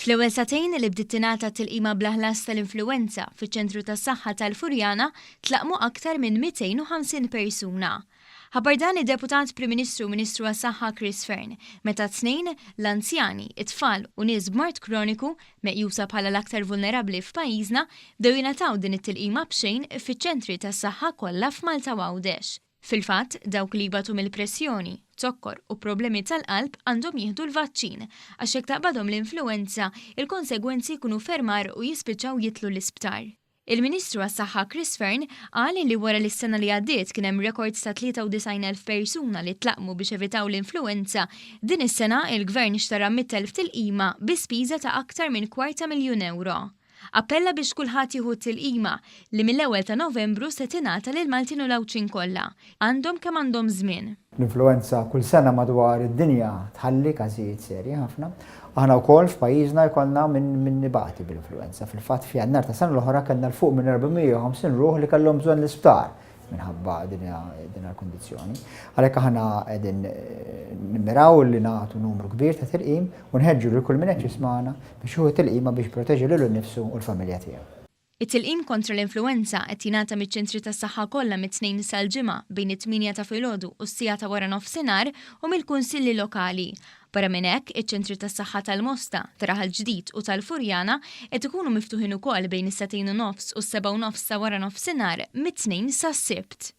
Fl-ewwel sagħtejn li bdiet tingħata t-tilqima bla ħlas tal-influwenza fiċ-Ċentru tas-Saħħa tal-Furjana tlaqqmu aktar minn 250 persuna. Ħabbar dan id-Deputat Prim Ministru u Ministru għas-Saħħa Chris Fearne meta t-Tnejn, l-anzjani, it-tfal u nies b'mard kroniku, meqjusa bħala l-aktar vulnerabbli f'pajjiżna, bdew jingħataw din it-tilqima b'xejn fiċ-ċentri tas-saħħa kollha f'Malta u Għawdex. Fil-fatt, dawk li jbatu mill-pressjoni, zokkor u problemi tal-qalb għandhom jieħdu l-vaċċin, għax jekk taqbadhom l-influwenza, il-konsegwenzi jkunu ferm agħar u jispiċċaw jidħlu l-isptar. Il-Ministru għas-Saħħa Chris Fearne qal li wara li s-sena li għaddiet kien hemm rekord ta' 93,000 persuna li tlaqqmu biex evitaw l-influwenza, din is-sena il-Gvern xtara 100,000 tilqima bi spiża ta' aktar minn kwarta miljun ewro. Appella biex kulħadd jieħu t-tilqima, li mill-ewwel ta' Novembru se tingħata lill-Maltin u l-Għawdxin kollha, għandhom kemm għandhom żmien. L-influwenza kull sena madwar id-dinja tħalli każijiet serji ħafna. Aħna wkoll f'pajjiżna jkollna min min ibati bl-influwenza. Fil-fatt f'Jannar tas-sena l-oħra kellna 'l fuq minn 450 ruħ li kellhom bżonn l-isptar minħabba din il-kundizzjoni. Għalhekk aħna qegħdin nimmiraw li nagħtu numru kbir ta' tilqim u nħeġġu lil kull min qed jismagħna biex jieħu tilqima biex jipproteġi lilu nnifsu u l-familja tiegħu. It-tilqim kontra l-influwenza qed jingħata miċ-ċentri tas-saħħa kollha mit-Tnejn sal-Ġimgħa bejn it-tmienja ta' filgħodu u s-siegħa ta' waranofsinhar u mill-kunsilli lokali. Barra minn hekk, iċ-ċentri tas-saħħa tal-Mosta, ta' Raħal Ġdid u tal-Furjana qed ikunu miftuħin ukoll bejn is-sagħtejn u nofs u s-sebgħa u nofs ta' waranofsinhar mit-Tnejn sas-Sibt.